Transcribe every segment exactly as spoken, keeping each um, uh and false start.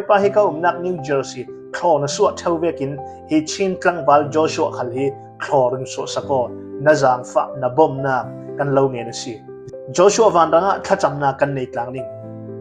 Bawipa, hi ka umnak New Jersey thlawna suah theu vekin hi Chin tlangval Joshua khal hi thlawrin suahsak aw, na zangfah na bomnak kan lo ngen a si. Joshua vanrangah thlacamnak kan nei tlang ding.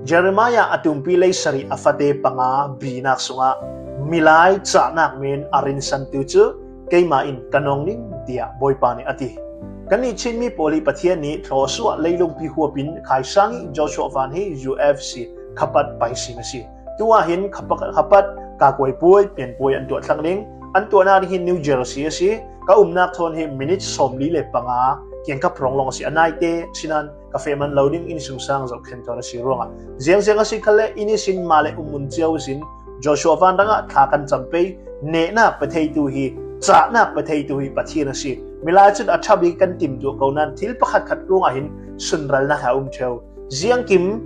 Jeremiah a tumpi leisari a fate panga binak sungah milai cahnak men a rinsantu cu keimah in ka nong ning, tiah Bawipa nih a ti. Kannih Chinmi pawl hi Pathian nih thlawsuah leilungpi huapin khaisang ih Joshua van hi U F C khapat paisin a si. Tu ah hin khapat, khapat kakuai puai, pianpuai an tuah thlang ding. An tuahnak ding hi New Jersey a si. Ka umnak thawn hi minit sawmli le panga kiangkap hrawng lawng a si. A naite sinan ka feh man lo ding, innsungsang zohkhen tawn a si ruangah. Ziangziang a si khalle, inn ihsin mah le ummun cio ihsin Joshua vanrangah thla kan cam pei. Nehnak pe theitu hi, cahnak pe theitu hi Pathian a si. Milai cun a ṭha bik kan timtuah ko nain thil pakhatkhat ruangah hin sunralnak a um ṭheu. Ziangkim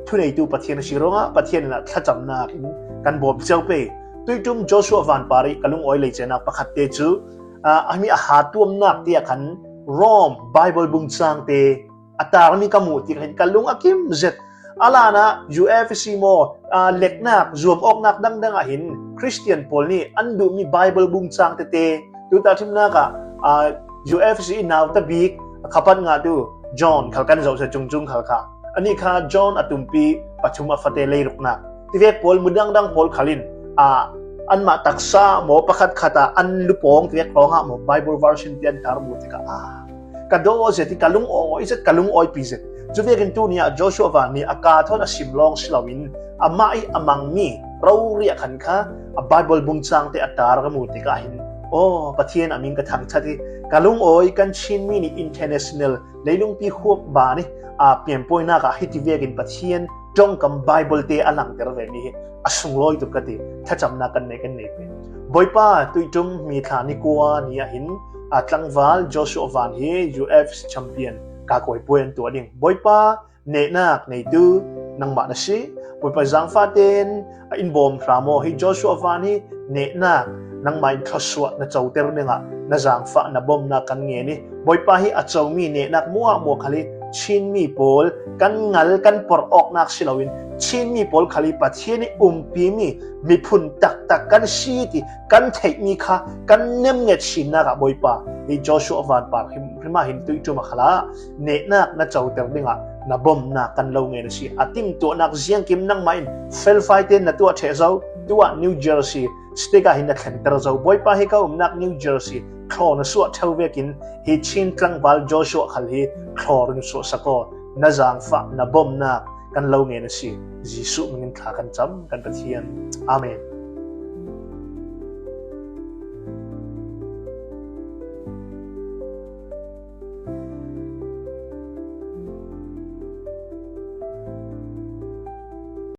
thuneitu Pathian a si ruangah Pathian in ah thlacamnak in kan bawm cio pei. Tuiṭum Joshua vanpar ih ka lungawi leicenak pakhatte cu, aa, a mi a hatuamnak tiah khan Rome Bible bungcangte a tarmi ka muh tikah hin ka lung a kim zet. A lanah U F C maw, aa, leknak, zuam awknak dangdang ah hin Khristian pawl nih an duhmi Bible bungcang tete, tu tahṭhimnak ah, aa, U F C nauta bik khapat ngahtu John khal kan zohsia cungcung khal kha. Anih kha John a tumpi pathum a fate leiruknak. Tivek pawl mudangdang pawl khal in, aa, anmah taksa maw pakhatkhat ah an lupawng tivek pawngah maw Bible version tian tar mu tikah, aa, ka daw zet ih ka lungawi zet, ka lungawipi zet. Cuvekin tuni ah Joshua van nih a ka thawn a sim lawng si loin amah ih a mangmi rori ah khan kha a Bible bungcangte a tar ka mu tikah hin, aw, Pathian a min ka thangṭhat ih ka lungawi, kan Chinmi nih international leilungpi huap ban ih, aa, pianpuainak ah hiti vekin Pathian ṭongkam Bible te a langter vemi hi a sunglawi tuk ka ti. Thlacamnak kan nei, kan nei pei. Bawipa, tuiṭum mi thla ni kua ni ah hin, aa, tlangval Joshua van hi U F C champion kakuai puai an tuah ding. Bawipa, nehnak neitu nangmah na si. Bawipa, zangfah tein a in bawm hram aw, hi Joshua van hi nehnak nangmah in thlawsuah na coter dingah na zangfah na bomnak kan ngen ih, Bawipa, hi a comi nehnak muahmuah khal hi Chinmi pawl kan ngal, kan porh awknak si loin Chinmi pawl khal hi Pathian ih umpimi miphun taktak kan si ti kan theihmi kha kan nemnget sinnak ah, Bawipa, hi Joshua vanpar him, him ah hin tuiṭum a khalah nehnak na coter dingah na bomnak kan lo ngen a si. A timtuahnak ziangkim nangmah in felfai tein na tuah ṭheh zo. Tu ah New Jersey state ah hin na thlenter zo. Bawipa, hi ka umnak New Jersey thlawna suah ṭheu vekin hi Chin tlangval Joshua khal hi thlawrin suahsak aw, na zangfah na bomnak kan lo ngen a si. Jesuh min in thla kan cam, kan Pathian. Amen.